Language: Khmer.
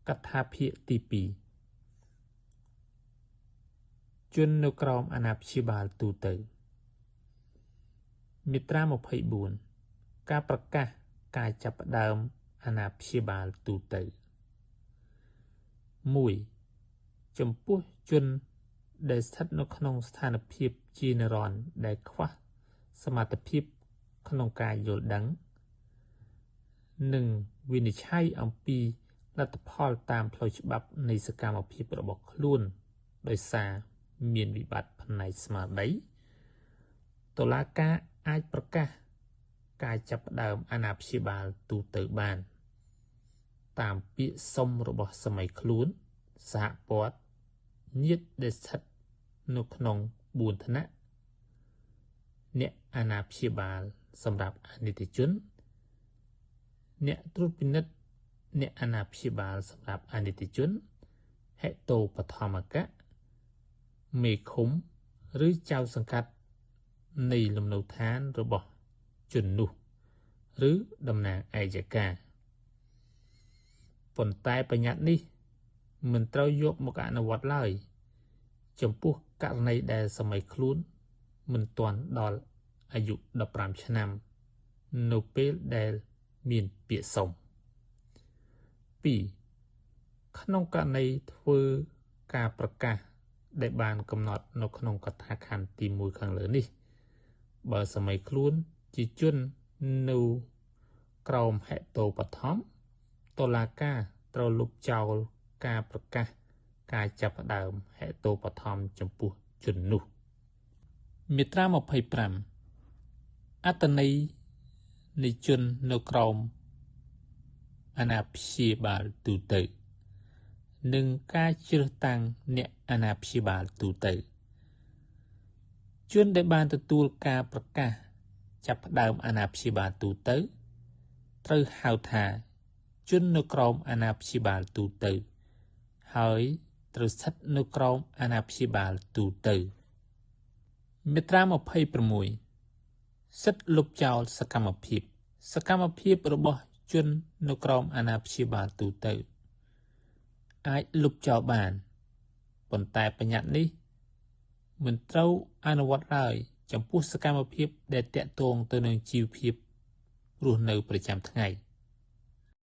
កថាភាគទី2ជននៅក្រោមអាណាព្យាបាលទូទៅមាត្រា24ការប្រកាសការចាប់ផ្ដើមអាណាព្យាបាលទូទៅ1ចំពោះជនដែលស្ថិតនៅក្នុងស្ថានភាពជានិរន្តរ៍ដែលខ្វះសមត្ថភាពក្នុងការយល់ដឹងនិងវិនិច្ឆ័យអំពីលទ្ធផលតាមផ្លូវច្បាប់នៃសកម្មភាពរបស់ខ្លួនដោយសារមានវិបត្តិផ្នែកស្មារតីតុលាការអាចប្រកាសការចាប់ផ្ដើមអាណាព្យាបាលទូទៅបានតាមពាក្យសុំរបស់សម័យខ្លួនសហព័ន្ធញាតិដែលស្ថិតនៅក្នុង4ថ្នាក់អ្នកអាណាព្យាបាលសម្រាប់អនិច្ចជនអ្នកត្រួតពិនិត្យអ្នកអាណាព្យាបាលសម្រាប់អនិច្ចជនហេតុបឋមកៈមេឃុំឬចៅសង្កាត់នៃលំនៅឋានរបស់ជននោះឬតំណាងអយ្យការប៉ុន្តែបញ្ញត្តិនេះមិនត្រូវយកមកអនុវត្តឡើយចំពោះករណីដែលសម័យខ្លួនមិនទាន់ដល់អាយុ15ឆ្នាំនៅពេលដែលមានពាក្យសុំ2ក្នុងករណីធ្វើការប្រកាសដែលបានកំណត់នៅក្នុងកថាខណ្ឌទី1ខាងលើនេះបើសម័យខ្លួនជាជននៅក្រោមហេតុបឋមតុលាការត្រូវលុបចោលការប្រកាសការចាប់ផ្ដើមហេតុបឋមចំពោះជននោះមាត្រា25អត្ថន័យនៃជននៅក្រោមអាណាព្យាបាលទូទៅនិងការជ្រើសតាំងអ្នកអាណាព្យាបាលទូទៅជនដែលបានទទួលការប្រកាសចាប់ផ្ដើមអាណាព្យាបាលទូទៅត្រូវហៅថាជននៅក្រោមអាណាព្យាបាលទូទៅហើយត្រូវស្ថិតនៅក្រោមអាណាព្យាបាលទូទៅមាត្រា26សិទ្ធិលុបចោលសកម្មភាពរបស់ជននៅក្រោមអាណាព្យាបាលទូទៅអាចលុបចោលបានប៉ុន្តែបញ្ញត្តិនេះមិនត្រូវអនុវត្តឡើយចំពោះសកម្មភាពដែលទាក់ទងទៅនឹងជីវភាពរស់នៅប្រចាំថ្ងៃ